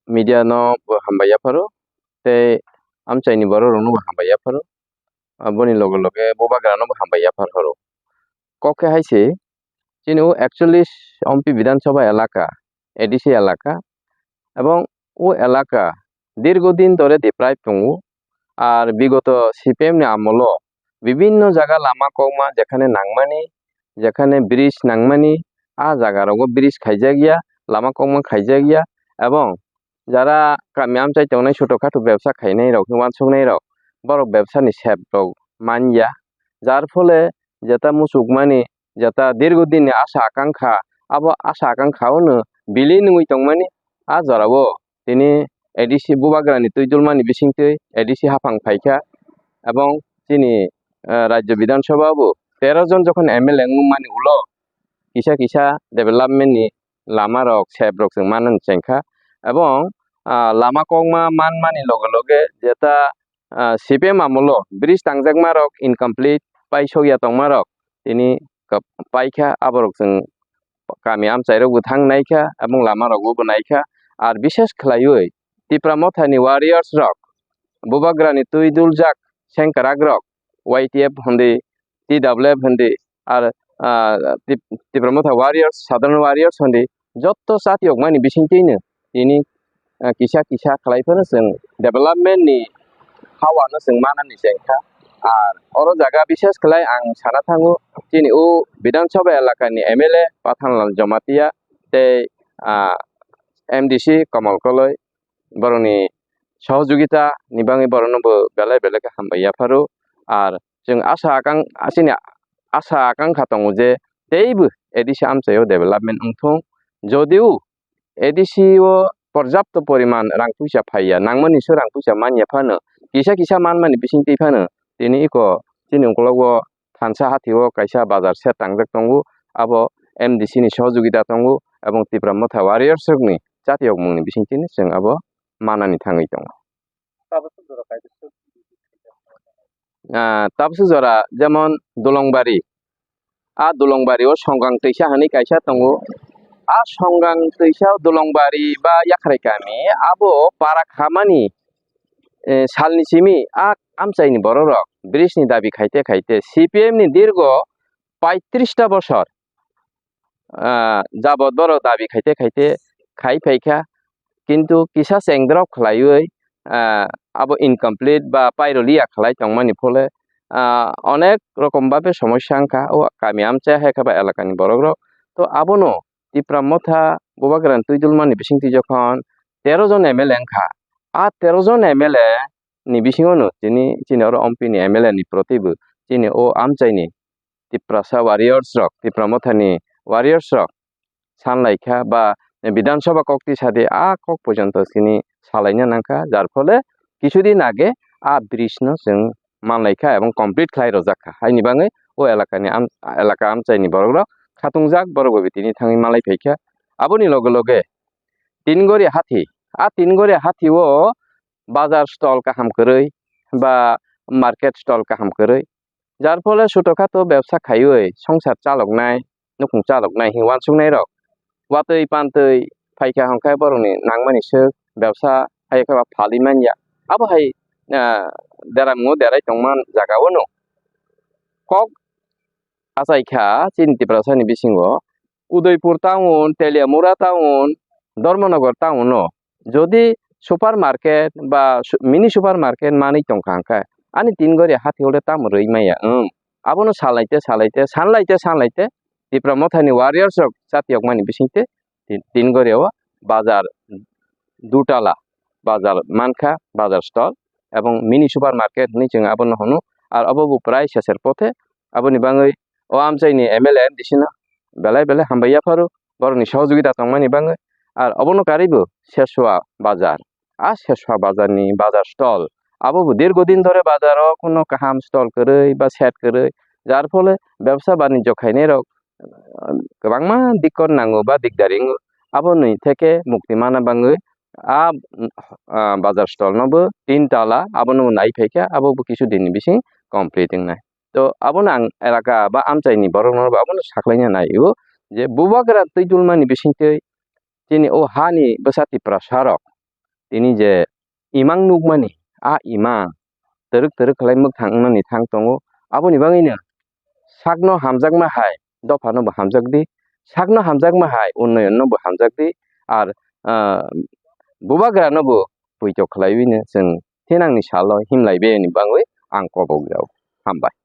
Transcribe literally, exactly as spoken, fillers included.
Media no bo hambai yapharo, tei amchaini borok rok no bo hambai yapharo, aboni loge loge bubagra no bo hambai yaphar horo. Kok khe hai se, chini o ekchollish ompi Bidhan Sabha elaka, A D C elaka, ebong o elaka dirgo din dhore deprive tongo. Ar bigoto C P M ni amolo bibinno jaga lama kokma jekhane nangmani, jekhane bridge nangmani, a jaga rogo bridge khaijak ya, lama kokma khaijak ya, ebong jara kami amchai tongnai, chuto khato bebsa khainai rok, uansuknai rok, borok bebsa ni sep rok man ya, jar phole jeta muchukmani, jeta dirgo din ni asha akankha, abo asha akankha o no bili nungwi tongmani, a jora o tini A D C bubagra ni twi dulmani bisingtwi A D C haphang phaikha, ebong chini, eh, Rajya Bidhan Sabha o bo tero jon jokhon M L A wngmani ulo kisa kisa development ni lama rok, sep rok chwng manani chengkha, ebong, ah, lama kokma manmani loge loge jeta, ah, C P M amolo bridge tangjakma rok incomplete, paisok ya tongma rok tini kap-, paikha, aborok chwng kami amchai rok bo thang naikha, ebong lama rok bo naikha. Ar bishes khlaiwi Tipra Motha ni warriors rok, bubagra ni twi duljak sengkrak rok, Y T F hwndi, T W F hwndi, ar, ah, Tip-, Tipra Motha warriors, Southern warriors hwndi, jotto chatiyokmani bisingtwino tini, ah, kisa kisa khlai phano chwng development ni hawano chwng manani chengkha. Ar oro jaga bishes khlai ang sana thango, chini o Bidhan Sabha elakani M L A Pathanlal Jamatia tei, ah, M D C Kamal Koloi, borokni sohojogita ni bagwi borokno bo belai belai khe hambai yapharo. Ar chwng asha akang-, chini asha akankha tongo je teibo A D C amchaio development wngthung. Jodio A D C o porjapto poriman rang puisa phaiya, nangmani se rang puisa manya phano, kisa kisa manmani bisingtwi phano tini eko chini ukologo thansa hathi o kaisa bazar set tangjak tongo, abo M D C ni sohojogita tongo, ebong Tipra Motha warriors rokni chatiyokmungni bisingtwino chwng abo manani thangwi tongo. Ah, tabukhe jora jemon Dulongbari, a Dulongbari o Songang twisa hinwi kaisa tongo, a Songang twisa Dulongbari ba Yakhrai kami abo para khamani, eh, salni simi a amchaini borok rok bridge ni dabi khaite khaite C P M ni dirgo paitris ta bosor, ah, jabot borok dabi khaite khaite khai phaikha, kintu kisa chengdrop khlaiwi, ah, abo incomplete ba pairoliya khlai tongmani phole, ah, onek rokom babe somosya wngkha o kami amchai hai khe ba elakani borok rok. To abono Tipra Motha bubagrani twi dulmani bisingtwi jokhon tero jon M L A wngkha, a tero jon M L A ni bisingo no tini chini oro ompi ni M L A ni protibo chini o amchaini Tiprasa warriors rok, Tipra Mothani warriors rok sanlaikha ba Bidhan Sabha kok tisadi a kok porjonto chini salaina nangkha, jar phole kisudin age a bridge no chwng manlaikha ebong complete khlai rwjakha. Haini bagwi o elakani am-, elaka amchaini borok rok khatungjak, borok bai tini thangwi malai phaikha. Aboni loge loge Tingori hathi, a Tingori hathi o bazar stall kaham kwrwi ba market stall kaham kwrwi, jar phole chotokhato bebsa khaiwi songsar chaloknai, nukhung chaloknai hinwi uansuknai rok watwi pantwi phaikha hwnkhe borokni nangmani swk bebsa hai khe ba phalwi manya. Abo hai, ah, derango derai tongma jaga o no kok achaikha chini Tiprasani bisingo Udaipur town, Teliamura town, Dharmanagar town o jodi supermarket ba su-, mini supermarket manwi tongkha hwnkhe ani Tingori hathi o le tamo rwi maya wng? Abono salaite salaite, sanlaite sanlaite Tipra Mothani warriors rok chatiyokmani bisingtwi Ti-, Tingori o bazar dutala bazar mankha, bazar stall ebong mini supermarket hinwi chwng abono hwno. Ar obo bo prai seser pothe, aboni bagwi o amchaini M L A M D C no belai belai hambai yapharo borokni sohojogita tongmani bagwi. Ar obono karwi bo Seswa bazar. A Seswa bazar ni bazar stall, abo bo dirgo din dhore bazar o kuno kaham stall kwrwi ba set kwrwi, jar phole bebsa banijyo khainai rok, ah, kwbangma dikkot nango ba dikdari wngo. Aboni theke mukti mana bangwi a, ah, bazar stall no bo tin tala abono bo nai phaikha, abo bo kisu din ni bising complete wngnai. To abono ang elaka ba amchai ni borok no bo abono saklaina nai o je bubagra twi dulmani bisingtwi chini o ha ni bwsa Tiprasa rok tini je imang nukmani, a imang twrwk twrwk khlai mwkthang wngnani thang tongo. Aboni bagwino sakno hamjakma hai dophano bo hamjak di, sakno hamjakma hai unnoyon no bo hamjak di, ar, ah, bubagra no bo poito khlaiwi no chwng thinangni salo himlai biyani bagwi ang kobok rw-o. Hambai.